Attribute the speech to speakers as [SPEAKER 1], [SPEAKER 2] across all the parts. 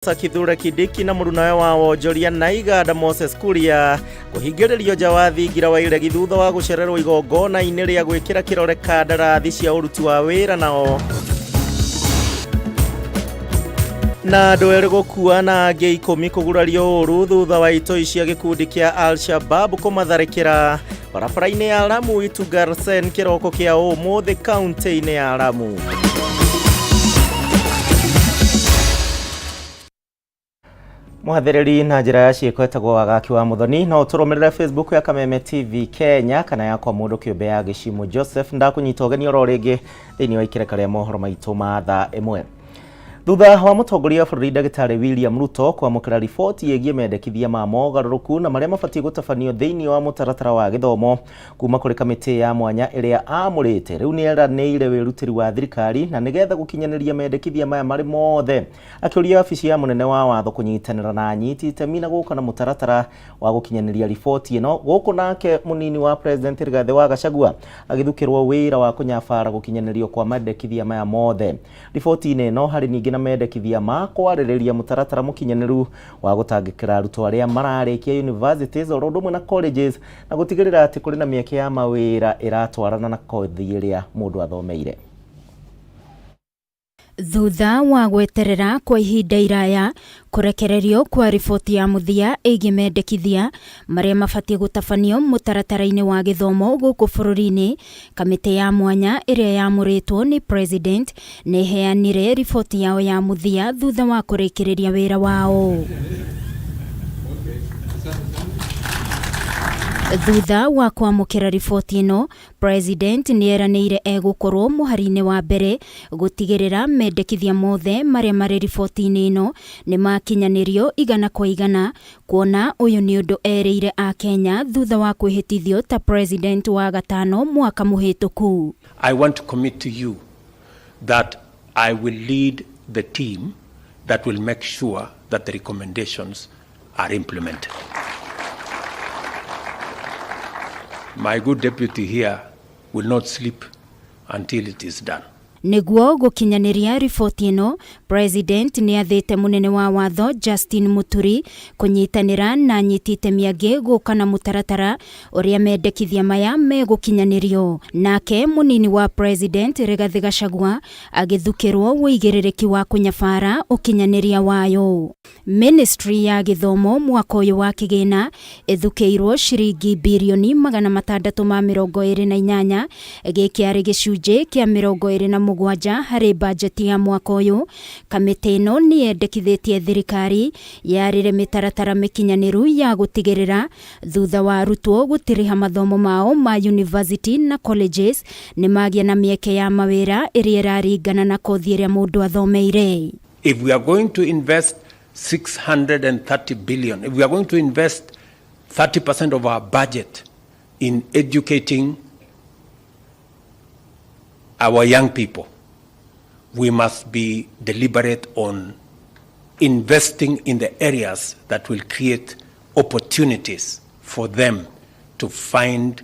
[SPEAKER 1] Kithure Kindiki na mũrunawe wa wonjoria na iganda Moses Kuria kũhingĩrĩrio nja wa thingira wa iregi thutha wa gũcererwo igongona-inĩ rĩa gwĩkĩra kĩrore kandarathi cia ũruti wa wĩra nao. Na andũ erĩ gũkua na angĩ 10 kũgurario ũru thutha wa itoi cia gĩkundi kĩa Al-Shabab kũmatharĩkĩra barabara-inĩ ya Lamu Itugarsen kĩroko kĩa ũmũthĩ kaunti-inĩ ya Lamu. Mwathĩrĩri na njĩra ya ciĩko etagwo Wagaki wa Mũthoni. No ũtũrũmĩrĩre Facebook ya Kameme TV Kenya kana yakwa mũndũ kĩũmbe ya Gĩcimu Joseph. Ndakũnyita ũgeni oro rĩngĩ thĩinĩ wa ikereka rĩa mohoro maitũ ma thaa ĩmwe. Thutha wa mũtongoria wa bũrũri Ndagĩtarĩ William Ruto kwamũkĩra riboti ĩgiĩ mendekithia ma mogarũrũku na marĩa mabatiĩ gũtabanio thĩinĩ wa mũtaratara wa gĩthomo kuma kũrĩ kamĩtĩ ya mwanya ĩrĩa amũrĩte, rĩu nĩ eranĩire wĩrutĩri wa thirikari na nĩgetha gũkinyanĩria mendekithia maya marĩ mothe. Akĩũria wabici ya mũnene wa watho kũnyitanĩra na anyiti itemi na gũka na mũtaratara wa gũkinyanĩria riboti ĩno. Gũkũ nake mũnini wa President Rigathĩ wa Gachagua agĩthukĩrwo wĩra wa kũnyabara gũkinyanĩrio kwa mendekithia maya mothe. Riboti-inĩ ĩno harĩ ningĩ na mendekithia ma kwarĩrĩria mũtaratara mũkinyanĩru wa gũtangĩkĩra arutwo arĩa mararĩkia universities oro ũndũ ũmwe na colleges na gũtigĩrĩra atĩ kũrĩ na mĩeke ya mawĩra ĩratwarana na kothi ĩrĩa mũndũ athomeire.
[SPEAKER 2] Thutha wa gweterera kwa ihinda iraya kũrekererio kwa riboti ya mũthia ĩgiĩ mendekithia marĩa mabatiĩ gũtabanio mũtaratara-inĩ wa gĩthomo gũkũ bũrũri-inĩ, kamĩtĩ ya mwanya ĩrĩa yamũrĩtwo nĩ President nĩ ĩheanire riboti yao ya mũthia thutha wa kũrĩkĩrĩria wĩra wao. Thutha wa kwamũkĩra riboti ĩno, President nĩ eranĩire egũkorwo mũhari-inĩ wa mbere gũtigĩrĩra mendekithia mothe marĩa marĩ riboti-inĩ ĩno nĩ makinyanĩrio igana kwa igana, kuona ũyũ nĩ ũndũ erĩire Akenya thutha wa kwĩhĩtithio ta President wa gatano mwaka mũhĩtũku.
[SPEAKER 3] I want to commit to you that I will lead the team that will make sure that the recommendations are implemented. My good deputy here will not sleep until it is done.
[SPEAKER 2] Nĩguo gũkinyanĩria riboti ĩno, President nĩ athĩte mũnene wa watho Justin Muturi kũnyitanĩra na anyiti itemi angĩ gũka na mũtaratara ũrĩa mendekithia maya megũkinyanĩrio. Nake mũnini wa President Rigathĩ Gachagua agĩthukĩrwo ũigĩrĩrĩki wa kũnyabara ũkinyanĩria wayo. Ministry ya gĩthomo mwaka ũyũ wa kĩgĩna ĩthukĩirwo ciringi birioni 628, gĩkĩ arĩ gĩcunjĩ kĩa 27 harĩ bajeti ya mwaka ũyũ. Kamĩtĩ ĩno nĩ yendekithĩtie thirikari yarĩre mĩtaratara mĩkinyanĩru ya gũtigĩrĩra thutha wa arutwo gũtiriha mathomo mao ma university na colleges nĩ magĩa na mĩeke ya mawĩra ĩrĩa ĩraringana na kothi ĩrĩa mũndũ athomeire.
[SPEAKER 3] If we are going to invest 630 billion, if we are going to invest 30% of our budget in educating our young people, we must be deliberate on investing in the areas that will create opportunities for them to find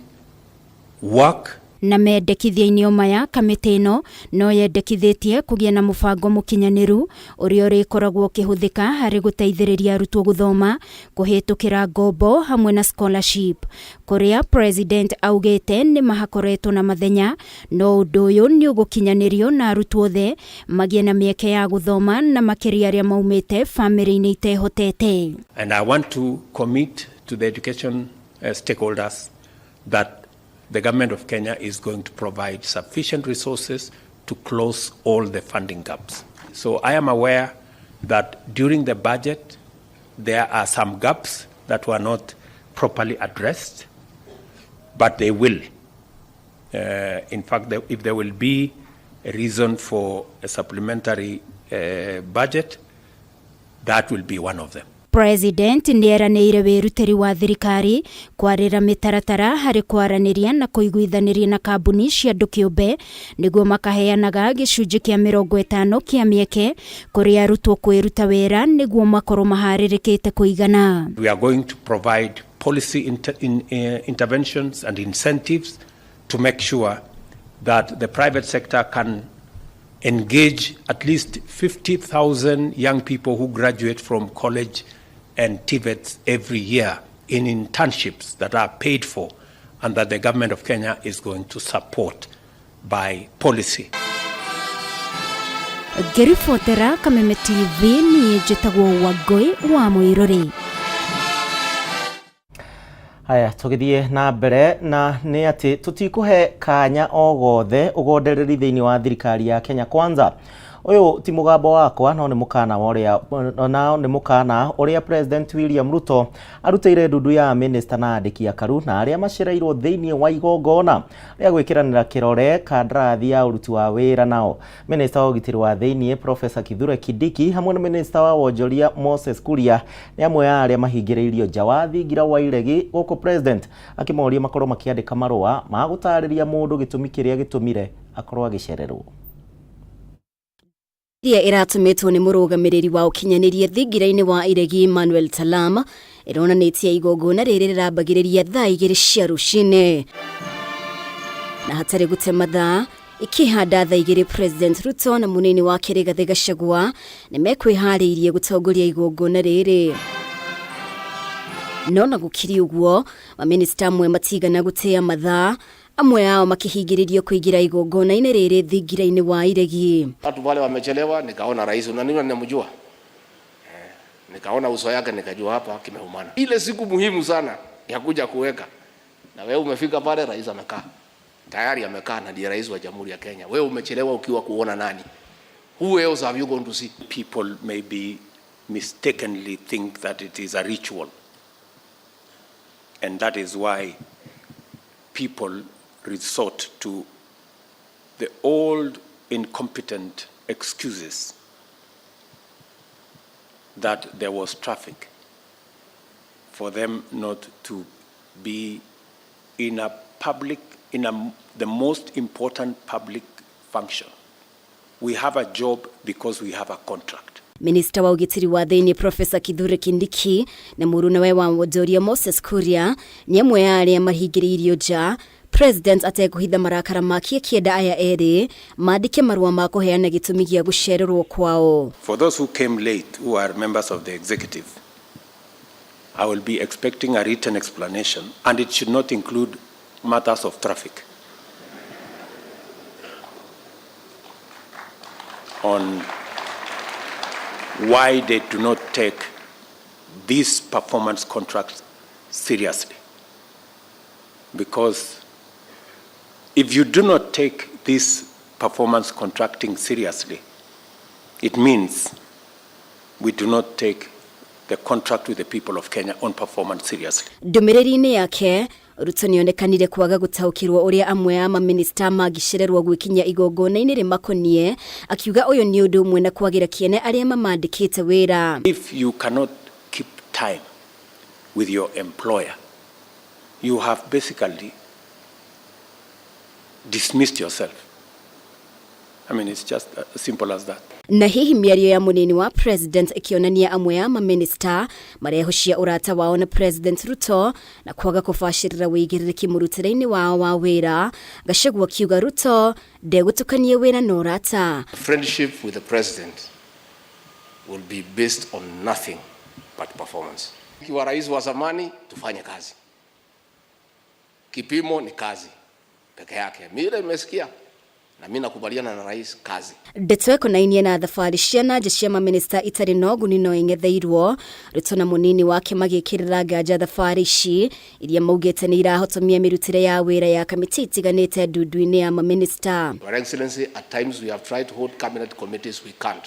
[SPEAKER 3] work.
[SPEAKER 2] Na mendekithia-inĩ maya, kamĩtĩ ĩno no yendekithĩtie kũgĩa na mũbango mũkinyanĩru ũrĩa ũrĩkoragwo ũkĩhũthĩka harĩ gũteithĩrĩria arutwo gũthoma kũhĩtũkĩra ngombo hamwe na scholarship. Kũrĩa President augĩte nĩ mahakoretwo na mathenya, no ũndũ ũyũ nĩ ũgũkinyanĩrio na arutwo othe magĩe na mĩeke ya gũthoma na makĩria arĩa maumĩte bamĩrĩ-inĩ itehotete.
[SPEAKER 3] And I want to commit to the education stakeholders that the government of Kenya is going to provide sufficient resources to close all the funding gaps. So I am aware that during the budget, there are some gaps that were not properly addressed, but they will. In fact, if there will be a reason for a supplementary budget, that will be one of them.
[SPEAKER 2] President nĩ eranĩire wĩrutĩri wa thirikari kwarĩra mĩtaratara harĩ kwaranĩria na kũiguithanĩria na kambuni cia andũ kĩũmbe nĩguo makaheanaga gĩcunjĩ kĩa 50 kĩa mĩeke kũrĩ arutwo kwĩruta wĩra nĩguo makorwo maharĩrĩkĩte kũigana.
[SPEAKER 3] We are going to provide policy interventions and incentives to make sure that the private sector can Engage at least 50,000 young people who graduate from college and TVETs every year in internships that are paid for and that the government of Kenya is going to support by policy.
[SPEAKER 2] Ngĩribotera Kameme TV niĩ njĩtagwo Wangũi wa Mũirũrĩ.
[SPEAKER 1] Haya, tũgĩthiĩ na mbere na nĩ atĩ tũtikũhe kanya o gothe ũgondereri thĩinĩ wa thirikari ya Kenya Kwanza. Ũyũ ti mũgambo wakwa no nĩ mũkana wa ũrĩa no nĩ mũkana ũrĩa President William Ruto arutĩire ndundu ya minista na andĩki akaru na arĩa macereirwo thĩinĩ wa igongona rĩa gwĩkĩranĩra kĩrore kandarathi ya ũruti wa wĩra nao. Minista wa ũgitĩri wa thĩinĩ Professor Kithure Kindiki hamwe na minista wa wonjoria Moses Kuria nĩ amwe a arĩa mahingĩrĩirio nja wa thingira wa iregi gũkũ President akĩmoria makorwo makĩandĩka marũa ma gũtarĩria mũndũ gĩtũmi kĩrĩa gĩtũmire akorwo agĩcererwo.
[SPEAKER 4] Iria ĩratũmĩtwo nĩ mũrũgamĩrĩri wa ũkinyanĩria thingira-inĩ wa iregi Emmanuel Talam ĩronanĩtie igongona rĩrĩ rĩrambagĩrĩria thaa 2 cia rũcinĩ na hatarĩ gũte mathaa ikĩhanda thaa 2 President Ruto na mũnini wake Rigathĩ Gachagua nĩ mekwĩharĩirie gũtongoria igongona rĩrĩ. No na gũkĩrĩ ũguo mamĩnĩsta amwe matigana gũtĩa mathaa, amwe ao makĩhingĩrĩrio kũingĩra igongona-inĩ rĩrĩ thingira-inĩ wa iregi.
[SPEAKER 5] Watu wale wamechelewa, nikaona rais na nini ninamjua. Nikaona uso yake nikajua hapa kimeumana. Ile siku muhimu sana ya kuja kuweka. Na wewe umefika pale, rais amekaa. Tayari amekaa na ndiye rais wa Jamhuri ya Kenya. Wewe umechelewa ukiwa kuona nani? Who else have you gone to see?
[SPEAKER 3] People maybe mistakenly think that it is a ritual. And that is why people resort to the old incompetent excuses that there was traffic for them not to be in a public, in a, the most important public function. We have a job because we have a contract.
[SPEAKER 4] Minista wa ũgitĩri wa thĩinĩ Professor Kithure Kindiki na mũrunawe wa wonjoria Moses Kuria nĩ amwe a arĩa mahingĩrĩirio nja President atekũhitha marakara make akĩenda aya erĩ mandĩke marũa ma kũheana gĩtũmi gĩa gũcererwo kwao.
[SPEAKER 3] For those who came late, who are members of the executive, I will be expecting a written explanation, and it should not include matters of traffic. On why they do not take these performance contracts seriously. Because if you do not take this performance contracting seriously, it means we do not take the contract with the people of Kenya on performance seriously.
[SPEAKER 4] Ndũmĩrĩri-inĩ yake Ruto nĩonekanire kwaga gũtaũkĩrwo ũrĩa amwe a mamĩnĩsta mangĩcererwo gwĩkinyia igongona-inĩ rĩmakonie, akiuga ũyũ nĩ ũndũ ũmwe na kwagĩra kĩene arĩa mamandĩkĩte wĩra.
[SPEAKER 3] If you cannot keep time with your employer, you have basically dismissed yourself. I mean, it's just as simple as that.
[SPEAKER 4] Na hihi mĩario ya mũnini wa president ĩkĩonania amwe a mamĩnĩsta marehocia ũrata wao na President Ruto na kwaga kũbacĩrĩra wĩigĩrĩrĩki mũrutĩre-inĩ wao wa wĩra. Gachagua akiuga Ruto ndegũtukania wĩra na ũrata.
[SPEAKER 5] Friendship with the president will be based on nothing but performance. Ikiwa rais wa zamani, tufanye kazi. Kipimo ni kazi peke yake. Mimi nimesikia na mimi nakubaliana na rais, kazi.
[SPEAKER 4] Ndeto ĩkonainie na thabarĩ cia na nja cia mamĩnĩsta itarĩ na ũguni no ĩng'etheirwo. Ruto na mũnini wake magĩkĩrĩra nganja thabarĩ ici iria maugĩte nĩ irahotomia mĩrutĩre ya wĩra ya kamĩtĩ itiganĩte ndundu-inĩ ya mamĩnĩsta.
[SPEAKER 5] Your Excellency, at times we have tried to hold cabinet committees, we can't.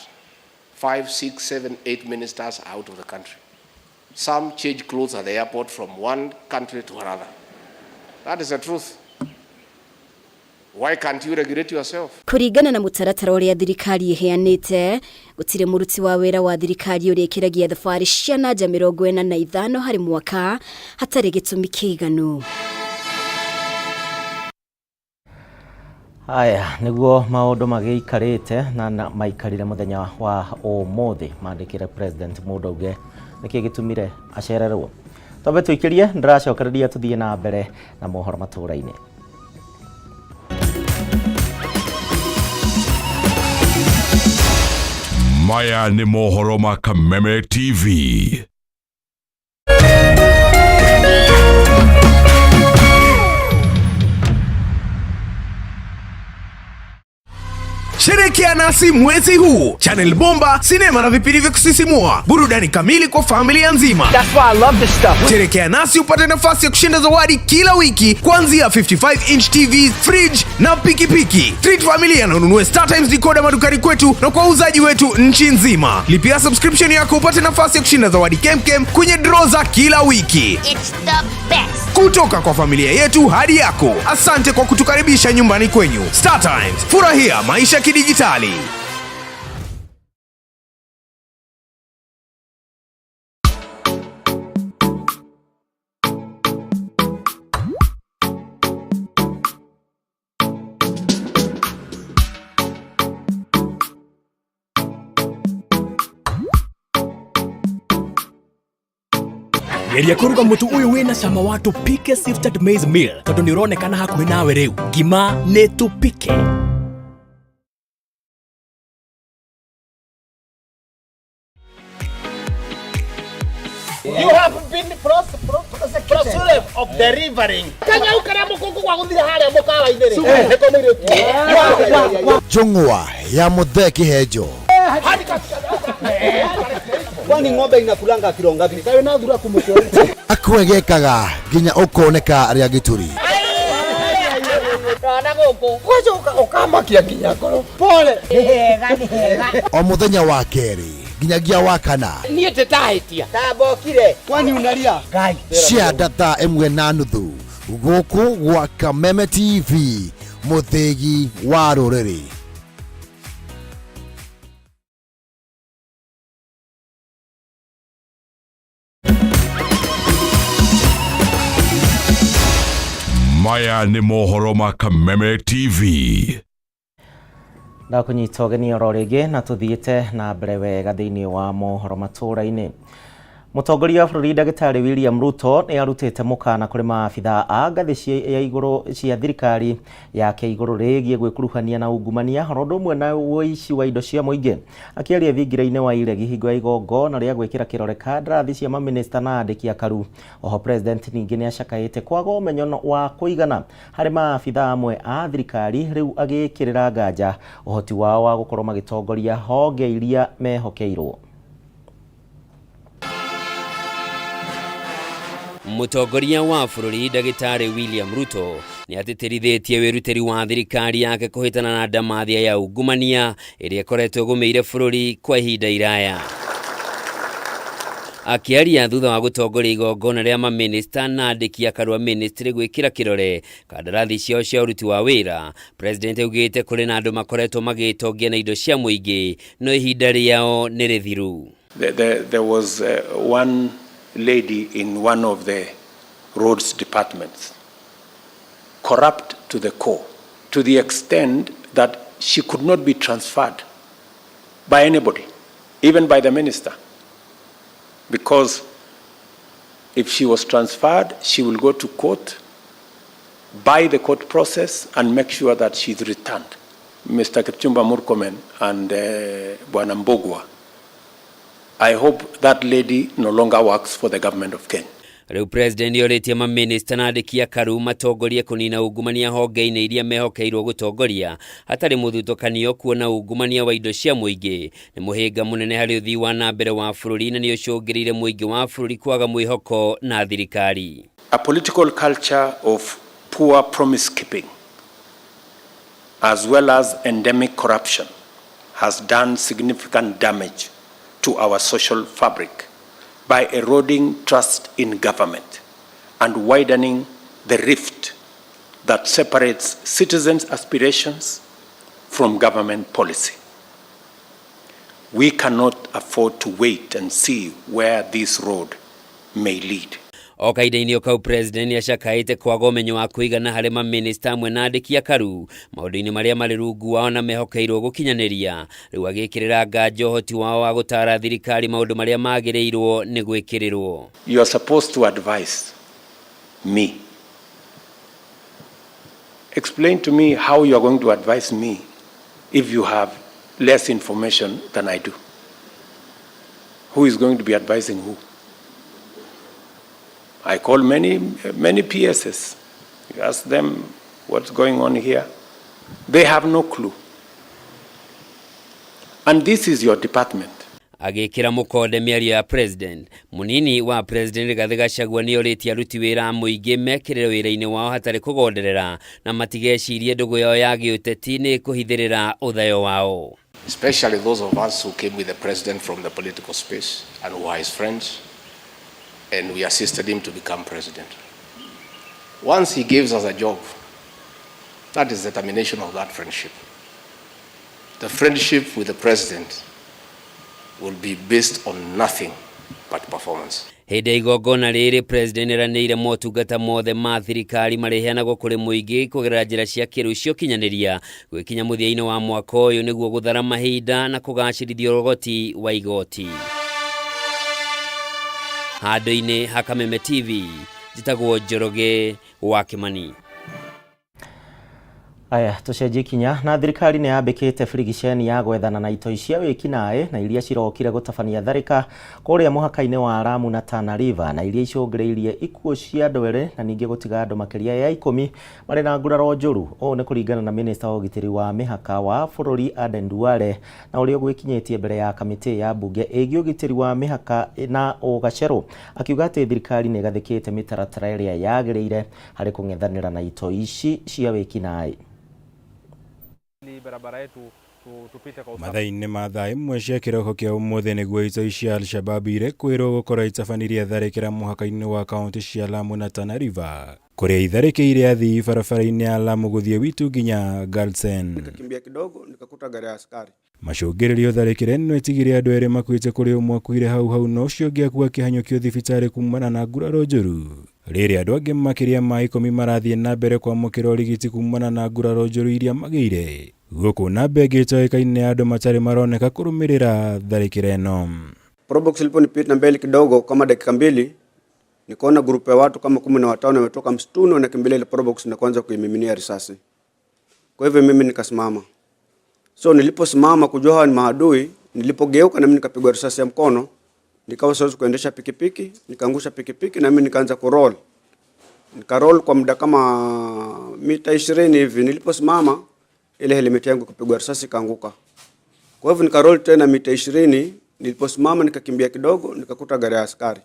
[SPEAKER 5] 5, 6, 7, 8 ministers are out of the country. Some change clothes at the airport from one country to another. That is the truth. Why can't you regulate yourself?
[SPEAKER 4] Kũringana na mũtaratara ũrĩa thirikari ĩheanĩte, gũtirĩ mũruti wa wĩra wa thirikari ũrĩa ĩkĩragia thabarĩ cia na nja 45 harĩ mwaka hatarĩ gĩtũmi kĩiganu.
[SPEAKER 1] Haya, nĩguo maũndũ magĩikarĩte na maikarire mũthenya wa ũmũthĩ. Mandĩkĩre President mũndũ auge nĩkĩ gĩtũmire acererwo. Twambe tũikĩrie, ndĩracokereria tũthiĩ na mbere na mohoro matũũra-inĩ.
[SPEAKER 6] Maya nĩ mohoro ma Kameme TV.
[SPEAKER 7] Sherekea nasi mwezi huu, Channel Bomba, sinema na vipindi vya kusisimua, burudani kamili kwa familia nzima.
[SPEAKER 8] That's why I love this stuff.
[SPEAKER 7] Sherekea nasi upate nafasi ya kushinda zawadi kila wiki kuanzia 55 inch TV, fridge na pikipiki. Treat familia na ununue Star Times decoder madukani kwetu na kwa wauzaji wetu nchi nzima. Lipia subscription yako upate nafasi ya kushinda zawadi kemkem kwenye draw za kila wiki.
[SPEAKER 9] It's the best.
[SPEAKER 7] Kutoka kwa familia yetu hadi yako. Asante kwa kutukaribisha nyumbani kwenyu. Star Times, furahia maisha kidijitali.
[SPEAKER 10] Geria kũruga mũtu ũyũ wĩna cama wa tũpike sifted maize meal tondũ nĩ ũronekana hakuhĩ nawe rĩu. Ngima nĩ tũpike.
[SPEAKER 8] You have been prosecuted of delivering. Kanyau karia mukungu gwa guthire haria mukawa-inĩ rĩ, nĩko mũirĩtu.
[SPEAKER 11] Njũng'wa ya Muthee Kihenjo.
[SPEAKER 12] Kwani ng'ombe inakulanga kilo ngapi? Kayo nathura kumutwe.
[SPEAKER 11] Akwegekaga nginya ũkoneka rĩa gĩturi.
[SPEAKER 8] Rana gũkũ. Gwacoka ũkamakia nginya ngoro. Pole.
[SPEAKER 9] Nĩ hega, nĩ hega.
[SPEAKER 11] O mũthenya wa kerĩ nginyagia wa kana.
[SPEAKER 8] Niĩ ndĩtahĩtia.
[SPEAKER 12] Tambokire. Kwani unalia? Ngai.
[SPEAKER 11] Cia thaa 1:30 gũkũ gwa Kameme TV, mũthĩgi wa rũrĩrĩ.
[SPEAKER 6] Maya nĩ mohoro ma Kameme TV.
[SPEAKER 1] Ndakunyita ũgeni oro rĩngĩ na tũthiĩte na mbere wega thĩinĩ wa mohoro matũũra-inĩ. Mũtongoria wa bũrũri Ndagĩtarĩ William Ruto nĩ arutĩte mũkana kũrĩ maabithaa a ngathĩ cia igũrũ cia thirikari yake igũrũ rĩgiĩ gwĩkuruhania na ungumania oro ũndũ ũmwe na ũici wa indo cia mũingĩ. Akĩaria thingira-inĩ wa iregi hingo ya igongona rĩa gwĩkĩra kĩrore kandarathi cia mamĩnĩsta na andĩki akaru. Oho president ningĩ nĩ acakaĩte kwaga ũmenyo wa kũigana harĩ maabithaa amwe a thirikari rĩu agĩkĩrĩra nganja ũhoti wao wa gũkorwo magĩtongoria honge iria mehokeirwo.
[SPEAKER 13] Mũtongoria wa bũrũri Ndagĩtarĩ William Ruto nĩ atĩtĩrithĩtie wĩrutĩri wa thirikari yake kũhĩtana na ndamathia ya ungumania ĩrĩa ĩkoretwo ĩgũmĩire bũrũri kwa ihinda iraya. Akĩaria thutha wa gũtongoria igongona rĩa mamĩnĩsta na andĩki a karũa ministry gwĩkĩra kĩrore kandarathi ciao cia ũruti wa wĩra, president augĩte kũrĩ na andũ makoretwo magĩtongia na indo cia mũingĩ no ihinda rĩao nĩ rĩthiru.
[SPEAKER 3] There was one lady in one of the roads departments, corrupt to the core, to the extent that she could not be transferred by anybody, even by the minister, because if she was transferred, she will go to court, buy the court process, and make sure that she's returned. Mr. Kipchumba Murkomen and Bwana Mbugua, I hope that lady no longer works for the government of Kenya.
[SPEAKER 13] Rĩu president nĩorĩtie mamĩnĩsta na andĩki a karu matongorie kũnina ungumania honge-inĩ iria mehokeirwo gũtongoria hatarĩ mũthutũkanio, kuona ungumania wa indo cia mũingĩ nĩ mũhĩnga mũnene harĩ ũthii wa na mbere wa bũrũri na nĩ ũcũngĩrĩire mũingĩ wa bũrũri kwaga mwĩhoko na thirikari.
[SPEAKER 3] A political culture of poor promise keeping as well as endemic corruption has done significant damage to our social fabric by eroding trust in government and widening the rift that separates citizens' aspirations from government policy. We cannot afford to wait and see where this road may lead.
[SPEAKER 13] O kahinda-inĩ o kau president nĩacakaĩte kwaga ũmenyo wa kũigana harĩ mamĩnĩsta amwe na andĩki a karu maũndũ-inĩ marĩa marĩ rungu wao na mehokeirwo gũkinyanĩria, rĩu agĩkĩrĩra nganja ũhoti wao wa gũtaara thirikari maũndũ marĩa magĩrĩirwo nĩ gwĩkĩrĩrwo.
[SPEAKER 3] You are supposed to advise me. Explain to me how you are going to advise me if you have less information than I do. Who is going to be advising who? I call many, many PSs. You ask them what's going on here. They have no clue. And this is your department.
[SPEAKER 13] Agĩkĩra mũkonde mĩario ya president, mũnini wa president Rigathĩ Gachagua nĩorĩtie aruti wĩra a mũingĩ mekĩrĩre wĩra-inĩ wao hatarĩ kũgonderera na matigecirie ndũgũ yao ya gĩũteti nĩ ĩkũhithĩrĩra ũthayo wao.
[SPEAKER 5] Especially those of us who came with the president from the political space and who are his friends, and we assisted him to become president. Once he gives us a job, that is the termination of that friendship. The friendship with the president will be based on nothing but performance.
[SPEAKER 13] Hĩndĩ ya igongona rĩrĩ, President nĩeranĩire motungata mothe ma thirikari marĩheanagwo kũrĩ mũingĩ kũgerera njĩra cia kĩrĩu cia ũkinyanĩria gwĩkinya mũthia-inĩ wa mwaka ũyũ nĩguo gũthara mahinda na kũgacĩrithia ũrogoti wa igoti. Handũ-inĩ ha Kameme TV, njĩtagwo Njoroge wa Kĩmani.
[SPEAKER 1] Aya, tũcenjie ikinya na thirikari nĩ yambĩkĩte birigiceni ya gwethana na itoi cia wĩkinaĩ na iria cirokire gũtabania tharĩka kũrĩa mũhaka-inĩ wa Lamu na Tana River na iria icũngĩrĩirie ikuũ cia andũ erĩ na ningĩ gũtiga andũ makĩria ya ikũmi marĩ na nguraro njũru. Ũũ nĩ kũringana na minista wa ũgitĩri wa mĩhaka wa bũrũri Aden Duale na ũrĩa ũgwĩkinyĩtie mbere ya kamĩtĩ ya mbunge ĩgiĩ ũgitĩri wa mĩhaka na ũgacerũ, akiuga atĩ thirikari nĩ ĩgathĩkĩte mĩtaratara ĩrĩa yagĩrĩire harĩ kũng'ethanĩra na itoi ici cia wĩkinaĩ.
[SPEAKER 14] Mathaa-inĩ ma thaa ĩmwe cia kĩroko kĩa ũmũthĩ nĩguo itoi cia Al-Shabab irekũĩrwo gũkorwo itabanirie tharĩkĩra mũhaka-inĩ wa kaunti cia Lamu na Tana River kũrĩa itharĩkĩire athii barabara-inĩ ya Lamu gũthiĩ Witu nginya Garsen.
[SPEAKER 15] Nikakimbia kidogo nikakuta gari ya askari.
[SPEAKER 14] Macũngĩrĩrio tharĩkĩra ĩno ĩtigire andũ erĩ makuĩte kũrĩ ũmwe akuire hau hau na ũcio ũngĩ akua akĩhanyũkio thibitarĩ kumana na nguraro njũru. Rĩrĩa andũ angĩ makĩria ma ikũmi marathiĩ na mbere kwamũkĩra ũrigiti kumana na nguraro njũru iria magĩire. Gũkũ namba ĩngĩ ĩtoĩkaine ya andũ matarĩ maroneka kũrũmĩrĩra tharĩkĩra ĩno.
[SPEAKER 15] Probox iliponipita mbele kidogo kama dakika mbili, nikaona grupu ya watu kama 15 wametoka msituni wanakimbilia ile Probox na kuanza kuimiminia risasi. Kwa hivyo mimi nikasimama. So niliposimama kujua hawa ni maadui, nilipogeuka na mimi nikapigwa risasi ya mkono, nikawa siwezi kuendesha pikipiki, nikaangusha pikipiki na mimi nikaanza kuroll. Nikaroll kwa muda kama mita 20 hivi. Niliposimama ile helmet yangu ikapigwa risasi ikaanguka. Kwa hivyo nikaroll tena mita 20, niliposimama nikakimbia kidogo nikakuta gari ya askari.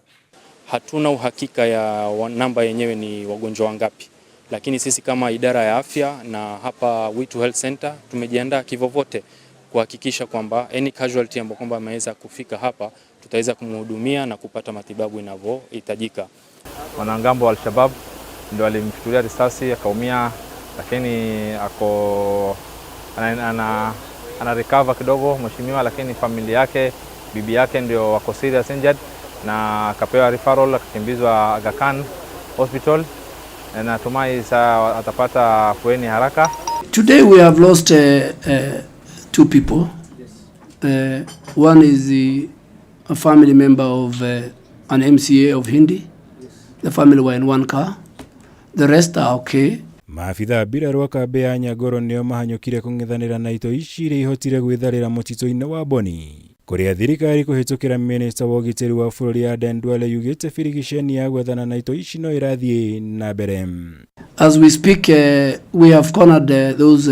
[SPEAKER 16] Hatuna uhakika ya namba yenyewe ni wagonjwa wangapi, lakini sisi kama idara ya afya na hapa Witu Health Center tumejiandaa kivovote kuhakikisha kwamba any casualty ambayo kwamba ameweza kufika hapa tutaweza kumhudumia na kupata matibabu inavyohitajika.
[SPEAKER 17] Wanamgambo wa Al-Shabab ndio walimfyatulia risasi akaumia, lakini ako ana recover kidogo mheshimiwa, lakini familia yake, bibi yake ndio wako serious injured na akapewa referral akakimbizwa Aga Khan Hospital, na natumai saa atapata afueni haraka.
[SPEAKER 18] Today we have lost two people. One is a family member of an MCA of Hindi. The family were in one car. The rest are okay.
[SPEAKER 14] Maabitha mbirarũ a kambĩ ya Nyangoro nĩo mahanyũkire kũng'ethanĩra na itoi ici iria ihotire gwĩtharĩra mũtitũ-inĩ wa Boni kũrĩa thirikari kũhĩtũkĩra minista wa ũgitĩri wa bũrũri Aden Duale yugĩte birigiceni ya gwethana na itoi ici no ĩrathiĩ na mbere.
[SPEAKER 18] As we speak, we have cornered those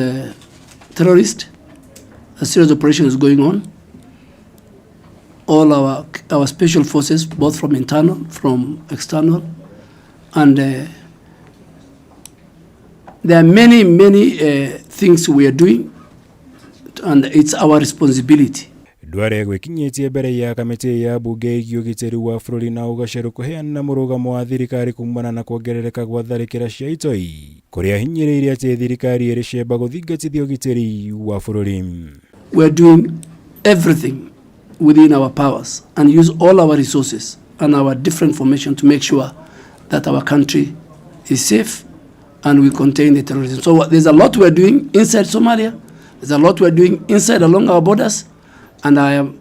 [SPEAKER 18] terrorists. A serious operation is going on. All our special forces, both from internal, from external, and there are many, many things we are doing, and it's our responsibility.
[SPEAKER 14] Duale gwĩkinyĩtie mbere ya kamĩtĩ ya mbunge ĩgiĩ ũgitĩri wa bũrũri na ũgacerũ kũheana mũrũgamo wa thirikari kumana na kuongerereka gwa tharĩkĩra cia itoi kũrĩa hinyĩrĩirie atĩ thirikari ĩrĩ cemba gũthingatithia ũgitĩri wa bũrũri.
[SPEAKER 18] We are doing everything within our powers and use all our resources and our different formation to make sure that our country is safe and we contain the terrorism. So there's a lot we are doing inside Somalia, there's a lot we are doing inside along our borders, and I am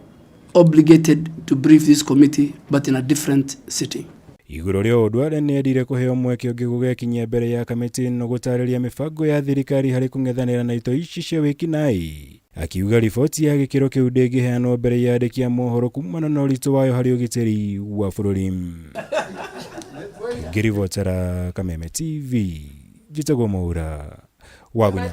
[SPEAKER 18] obligated to brief this committee, but in a different sitting.
[SPEAKER 14] Igũrũ rĩa ũũ Duale nĩendire kũheo mweke ũngĩ gũgekinyia mbere ya kamĩtĩ ĩno gũtarĩria mĩbango ya thirikari harĩ kũng'ethanĩra na itoi ici cia wĩkinaĩ. Akiuga riboti ya gĩkĩro kĩu ndĩngĩheanwo mbere ya andĩki a mohoro kumana na ũritũ wayo harĩ ũgitĩri wa bũrũri. Ngĩribotera Kameme TV, njĩtagwo Mwaura Wagunya.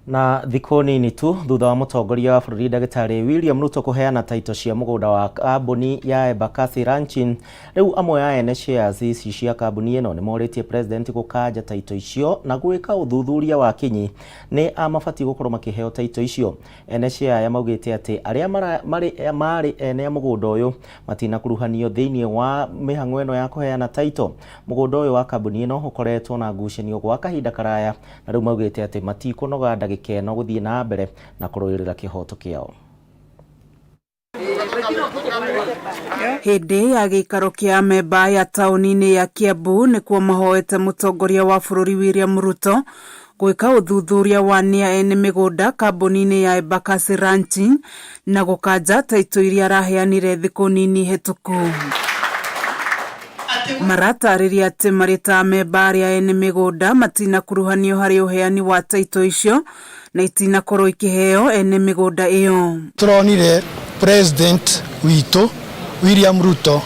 [SPEAKER 1] Na thikũ nini tu thutha wa mũtongoria wa bũrũri ndagĩtarĩ William Ruto kũheana taito cia mũgũnda wa kambuni ya Embakasi Ranching, rĩu amwe a ene shares ici cia kambuni ĩno nĩ morĩtie president gũkanja taito icio na gwĩka ũthuthuria wa kinyi nĩ a mabatiĩ gũkorwo makĩheo taito icio. Ene share aya maugĩte atĩ arĩa marĩ ene a mũgũnda ũyũ matinakuruhanio thĩinĩ wa mĩhang'o ĩno ya kũheana taito. Mũgũnda ũyũ wa kambuni ĩno ũkoretwo na ngucanio gwa kahinda karaya na rĩu maugĩte atĩ matikũnoga ndagĩka ĩno gũthiĩ na mbere na kũrũĩrĩra kĩhoto kĩao.
[SPEAKER 19] Hĩndĩ ya gĩikaro kĩa amemba ya taũni-inĩ ya Kiambu nĩkuo mahoete mũtongoria wa bũrũri William Ruto gwĩka ũthuthuria wa nĩa ene mĩgũnda kambuni-inĩ ya Embakasi Ranching na gũkanja taito iria araheanire thikũ nini hĩtũku. Maratarĩria atĩ marĩ ta amemba arĩa ene mĩgũnda matinakuruhanio harĩ ũheani wa taito icio na itinakorwo ikĩheo ene mĩgũnda ĩyo.
[SPEAKER 20] Tũronire president witũ William Ruto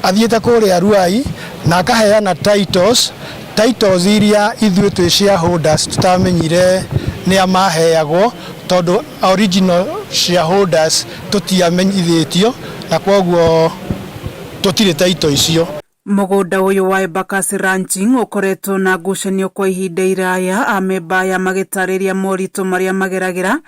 [SPEAKER 20] athiĩte kũrĩa Ruai na akaheana titles titles iria ithuĩ twĩ shareholders tutamenyire nĩa maheagwo tondũ original shareholders tũtiamenyithĩtio na kwoguo tũtirĩ title icio.
[SPEAKER 19] Mũgũnda ũyũ wa Embakasi Ranching ũkoretwo na ngucanio kwa ihinda iraya, amemba aya magĩtarĩria moritũ marĩa mageragĩra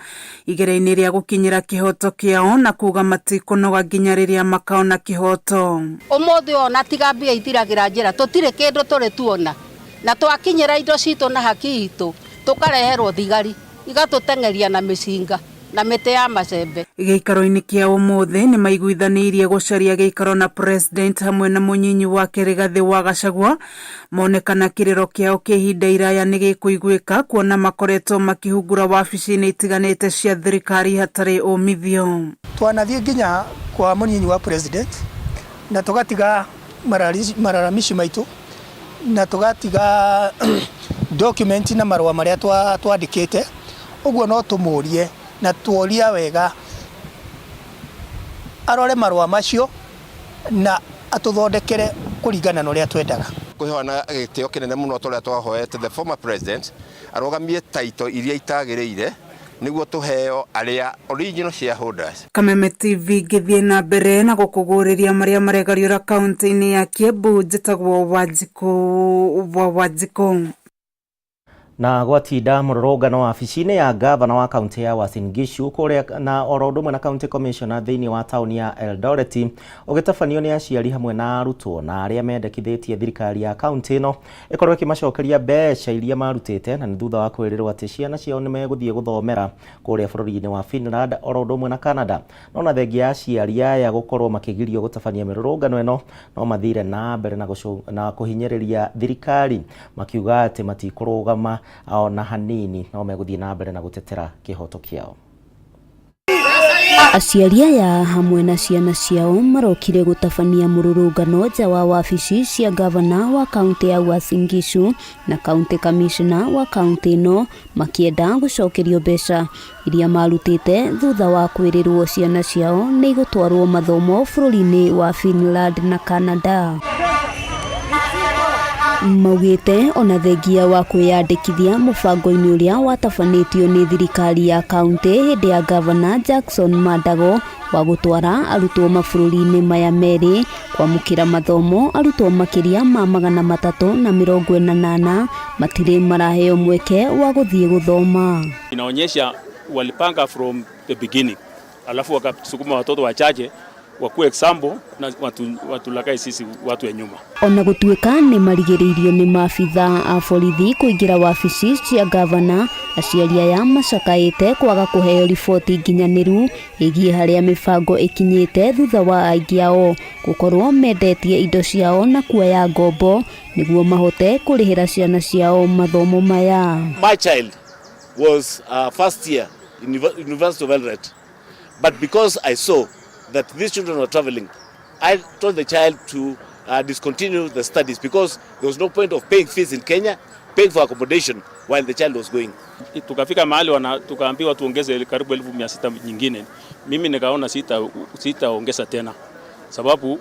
[SPEAKER 19] igeria-inĩ rĩa gũkinyĩra kĩhoto kĩao na kuga matikũnoga nginya rĩrĩa makaona kĩhoto.
[SPEAKER 21] Ũmũthĩ ona tiga mbia ithiragĩra njĩra tũtirĩ kĩndũ tũrĩ tuona na twakinyĩra indo citũ na haki itũ tũkareherwo thigari igatũteng'eria na mĩcinga na mĩtĩ ya macembe.
[SPEAKER 19] Gĩikaro-inĩ kĩa ũmũthĩ nĩ maiguithanĩirie gũcaria gĩikaro na president hamwe na mũnyinyi wake Rigathĩ wa Gachagua monekana kĩrĩro kĩao kĩa ihinda iraya nĩ gĩkũiguĩka kuona makoretwo makĩhungura wabici-inĩ itiganĩte cia thirikari hatarĩ umithio.
[SPEAKER 20] Twanathiĩ nginya kwa mũnyinyi wa president na tũgatiga malalamishi maitũ na tũgatiga document na marũa marĩa twandĩkĩte, ũguo no tũmũrie na tuoria wega arore marũa macio na atũthondekere kũringana na ũrĩa twendaga.
[SPEAKER 22] Kwĩhoana gĩtĩo kĩnene mũno tũrĩa twahoete the former president arũgamie title iria itagĩrĩire nĩguo tũheo arĩa original shareholders.
[SPEAKER 19] Kameme TV ngĩthiĩ na mbere na gũkũgũrĩria marĩa maregariũra kaunti-inĩ ya Kiambu, njĩtagwo Wanjikũ wa Wanjikũ.
[SPEAKER 1] Na gwatinda mũrũrũngano wabici-inĩ ya gavana wa kaunti ya Uasin Gishu kũrĩa na oro ũndũ ũmwe na county commissioner thĩinĩ wa taũni ya Eldoret ũgĩtabanio nĩ aciari hamwe na arutwo na arĩa mendekithĩtie thirikari ya kaunti ĩno ĩkorwo ĩkĩmacokeria mbeca iria marutĩte na nĩ thutha wa kwĩrĩrwo atĩ ciana ciao nĩ megũthiĩ gũthomera kũrĩa bũrũri-inĩ wa Finland oro ũndũ ũmwe na Canada. No na thengia ya aciari aya gũkorwo makĩgirio gũtabania mĩrũrũngano ĩno no mathire na mbere na kũhinyĩrĩria thirikari makiuga atĩ matikũrũgama ona hanini no megũthiĩ na mbere na gũtetera kĩhoto kĩao.
[SPEAKER 4] Aciari aya hamwe na ciana ciao marokire gũtabania mũrũrũngano nja wa wabici cia gavana wa kaunti ya Uasin Gishu na county commissioner wa kaunti ĩno makĩenda gũcokerio mbeca iria marutĩte thutha wa kwĩrĩrwo ciana ciao nĩ igũtwarwo mathomo bũrũri-inĩ wa Finland na Canada. Maugĩte ona thengia wa kwĩyandĩkithia mũbango-inĩ ũrĩa watabanĩtio nĩ thirikari ya kaunti hĩndĩ ya gavana Jackson Mandago wa gũtwara arutwo mabũrũri-inĩ maya merĩ kwamũkĩra mathomo, arutwo makĩria ma 348 matirĩ maraheo mweke wa gũthiĩ gũthoma.
[SPEAKER 23] Inaonyesha walipanga from the beginning, alafu wakasukuma watoto wachache wakuwe example na watulakai sisi watu ya nyuma.
[SPEAKER 4] Ona gũtuĩka nĩ marigĩrĩirio nĩ maabitha a borithi kũingĩra wabici cia gavana, aciari aya macakaĩte kwaga kũheo riboti nginyanĩru ĩgiĩ harĩa mĩbango ĩkinyĩte thutha wa aingĩ ao gũkorwo mendetie indo ciao na kuoya ngombo nĩguo mahote kũrĩhĩra ciana ciao mathomo maya.
[SPEAKER 5] My child was first year in University of Eldoret, but because I saw that these children were traveling, I told the child to discontinue the studies because there was no point of paying fees in Kenya
[SPEAKER 2] paying for accommodation while the child was going.
[SPEAKER 23] Tukafika mahali wana, tukaambiwa tuongeze karibu 600,000 nyingine. Mimi nikaona sitaongeza tena, sababu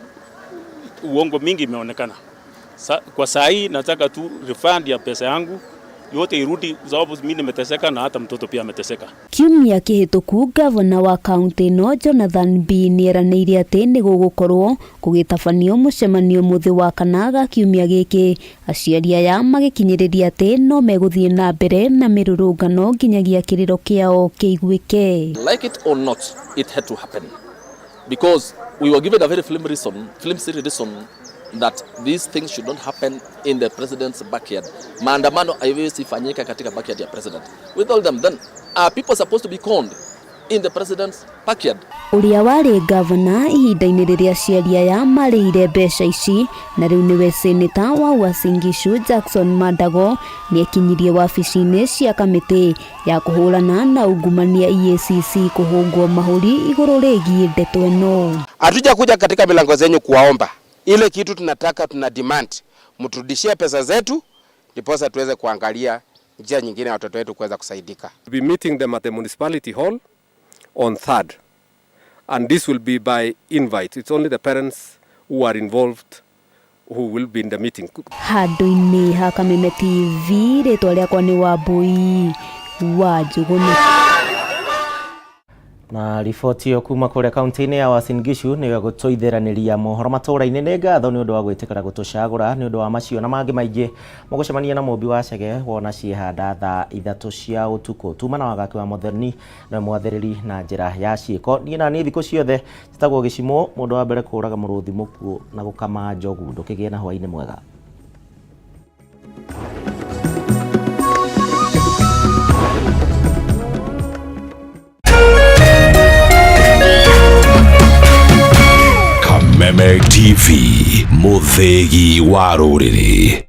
[SPEAKER 23] uongo mingi imeonekana. Kwa saa hii nataka tu refund ya pesa yangu yote irudi, sababu mimi nimeteseka na hata mtoto pia ameteseka.
[SPEAKER 7] Kiumia kĩhĩtũku gavana wa kaunti ĩno Jonathan B nĩeranĩire atĩ nĩ gũgũkorwo gũgĩtabanio mũcemanio mũthĩ wa kana ga kiumia gĩkĩ, aciari aya magĩkinyĩrĩria atĩ no megũthiĩ na mbere na mĩrũrũngano nginyagia kĩrĩro kĩao kĩiguĩke.
[SPEAKER 10] Like it or not, it had to happen because we were given a very flimsy reason that these things should not happen in the president's backyard. Maandamano haiwezi fanyika katika backyard ya president. We told them then, are people supposed to be conned in the president's backyard?
[SPEAKER 7] Ũrĩa warĩ gavana ihinda-inĩ rĩrĩa aciari aya marĩhire mbeca ici na rĩu nĩwe seneta wa Uasin Gishu Jackson Mandago nĩekinyirie wabici-inĩ cia kamĩtĩ ya kũhũrana na ungumania EACC kũhũngwo mahũri igũrũ rĩgiĩ ndeto ĩno.
[SPEAKER 24] Hatuja kuja katika milango zenyu kuwaomba. Ile kitu tunataka, tuna demand mturudishie pesa zetu, ndiposa tuweze kuangalia njia nyingine ya watoto wetu kuweza kusaidika.
[SPEAKER 25] We'll be meeting them at the municipality hall on 3rd, and this will be by invite. It's only the parents who are involved who will be in the meeting.
[SPEAKER 7] Handũ-inĩ ha Kameme TV, rĩtwa rĩakwa nĩ Wambui wa Njũgũna.
[SPEAKER 1] Na riboti ĩyo kuma kũrĩa kaunti-inĩ ya Uasin Gishu nĩyo gũtũithĩranĩria mohoro matũra-inĩ. Nĩ ngatho nĩ ũndũ wa gwĩtĩkĩra gũtũcagũra nĩ ũndũ wa macio na mangĩ maingĩ. Mũgũcemania na mũmbi wa Chege wona ciĩhanda thaa 3 cia ũtukũ. Tuma na wagaki wa Mũthoni na mwathĩrĩri na njĩra ya ciĩko. Niĩ na niĩ thikũ ciothe njĩtagwo Gĩcimũ, mũndũ wa mbere kũraga mũrũthi mũkuũ na gũkama njogu. Ndũkĩgĩe na hwaĩ-inĩ mwega.
[SPEAKER 6] Kameme TV, mũthĩgi wa rũrĩrĩ.